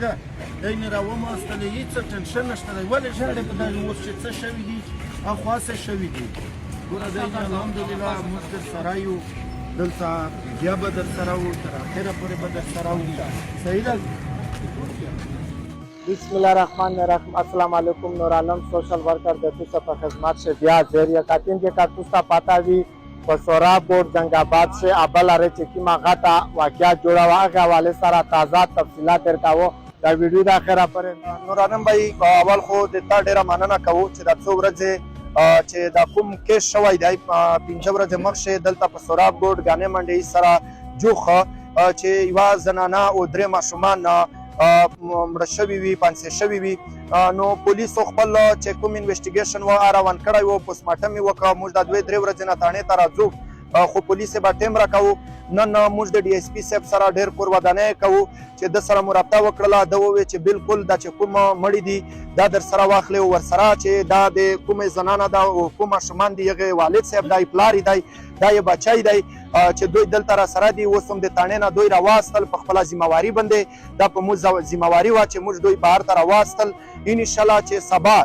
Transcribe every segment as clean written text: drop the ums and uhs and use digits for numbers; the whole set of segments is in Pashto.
ده، دی نه راوماستلې، هېڅ ټینشن نشته دی. ولې ژاړې په دغې؟ اوس چې څه شوي دي اخوا څه شوي دي، ګوره دی نه، الحمدلله موږ در سره یو، دلته بیا به در سره وو، تر اخره پورې به در سره وو. صحیح ده. بسم الله الرحمن الرحیم. السلام علیکم. نور عالم سوشل ورکر د تاسو په خدمت شه بیا زیر یقین کې که تاسو ته پتا وي، په سوراب ګوټ جنگ آباد شه ابل اره چې کیما غټه واقعیا جوړه وه، هغه حواله سره تازه تفصیلات درکاوه دا ویډیو د اخره پورې. نور عالم بھائی، اول خو د تا ډیره مننه کوو چې دا څو ورځې چې دا کوم کیس شوی دی، 5 ورځې مخکې دلته په سوراب ګوټ ګانې منډې سره جوخ چې یوه زنانه او درې ماشومان مړه شوي وي، پانسې شوي وي، نو پولیسو خپل چې کوم انویسټیګیشن و روان کړی و، پوسټ مارټم یې وکړ. موږ دا 2-3 ورځې نه تاڼې ته راځو، خو پولیس به ټیم راکاوه. نن موږ د ډي ایس پي صاحب سره ډېر کورودانه کوو چې د سره مو رابطه وکړله، ده وویل چې بالکل دا چې کوم مړي دي دا در سره واخلې او ورسره چې دا د کومې زنانه ده او کوم ماشومان دي، هغې والد صاحب دی، پلار یې دی، دا یې بچی دی، چې دوی دلته را سره دي. اوس هم د تاڼې نه دوی راواستل په خپله ذمهواري باندې. دا په موږ ذمهواري وه چې موږ دوی بهر ته راواستل. انشاءالله چې سبا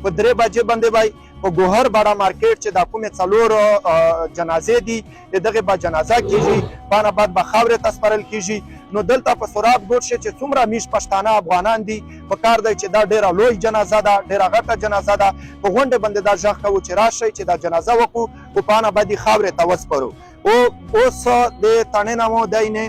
په 3 بجې باندې به په ګوهر باړه مارکیټ چې دا کومې 4 جنازې دي، د دغې به جنازه کېږي، پانه بعد به خاورې ته سپارل کېږي. نو دلته په سوراب ګوټ شي چې څومره میش پښتانه افغانان دي، په کار دی چې دا ډېره لوی جنازه ده، ډېره غټه جنازه ده. په غونډې باندې دا ږغ کوو چې راشئ چې دا جنازه وکړو او پانه بعد یې خاورې ته وسپارو. او اوس د تاڼې نه مو دی نه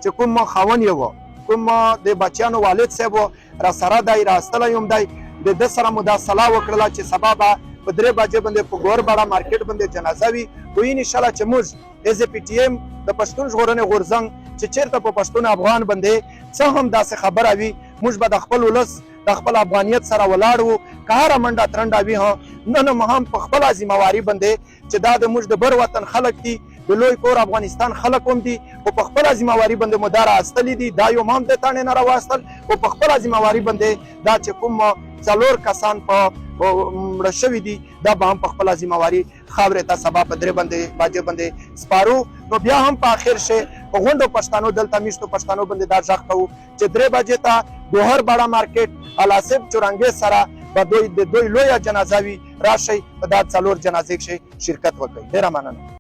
چې کوم خاوند یې و، کوم د بچیانو والد صاحب و، را سره دی، راستلی هم دی. د ده سره مو دا سلا وکړله چې سبا به په 3 بجې باندې په ګور باړه مارکیټ باندې جنازه وي. خو انشاءالله چې موږ ایز پي ټي ایم د پښتون ژغورنې غورځنګ چې چېرته په پښتون افغان باندې څه هم داسې خبره وي، موږ به د خپل ولس د خپل افغانیت سره ولاړ وو، که هره منډه ترنډه وي. هم نن هم په خپله ذمهواري باندې چې دا د موږ د بر وطن خلک دي، د لوی کور افغانستان خلک هم دي، خو په خپله ذمهواري باندې مو دا راستلي دي. دا یو هم د تاڼې نه راواستل او په خپله ذمهواري باندې دا چې کوم 4 کسان په مړه شوي دي، دا به هم په خپله ذمهواري خاورې ته سبا په 3 باندې بجې باندې سپارو. نو بیا هم په اخر شي په غونډو پښتانو دلته میشتو پښتانو باندې دا ږغ کوو چې 3 بجې ته ګوهر باړه مارکیټ الاسب چورنګې سره به دوی د دوی لویه جنازه وي، راشئ په دا 4 جنازې کښې شرکت وکړئ. ډېره مننه.